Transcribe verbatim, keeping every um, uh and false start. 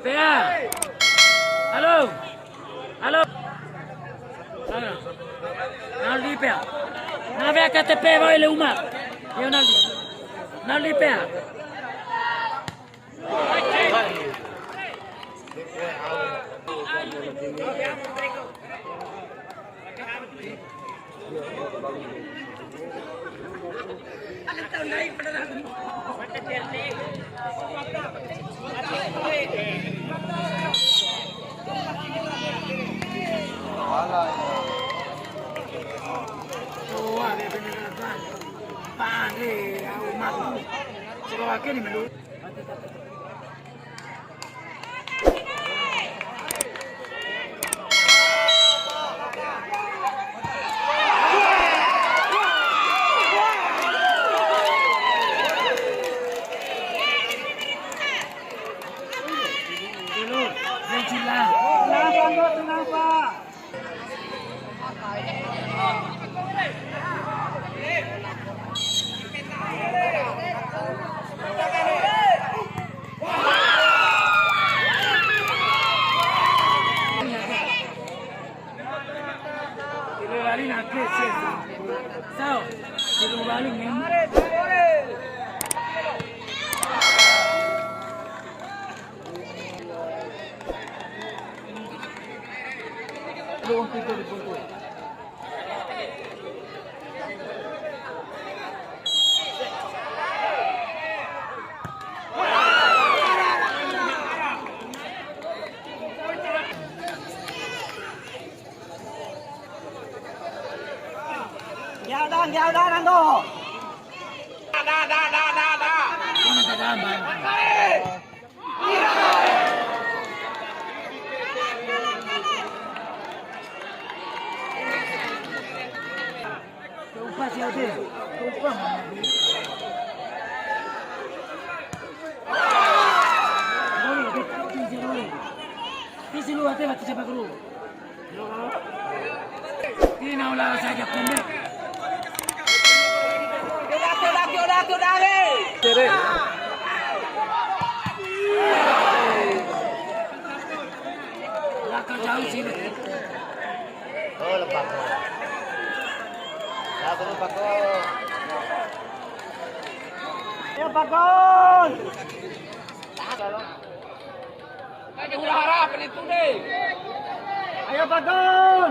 Pea. Halo. Halo. Halo. Naldi pea. Na wea K T P wa'u ele uma. Yo Naldi. Naldi pea. Nggea da, nggea da, Nando. Da, da, da, da, da. Tumpa sia de. Tumpa. Isi lu ate mati siapa guru? Ina ulara saja pendek. Tere. Belakang jauh sini. Oh, lepas. Ya, aku lepas kok. Ya, Pak Gun. Ayo, Pak Gun.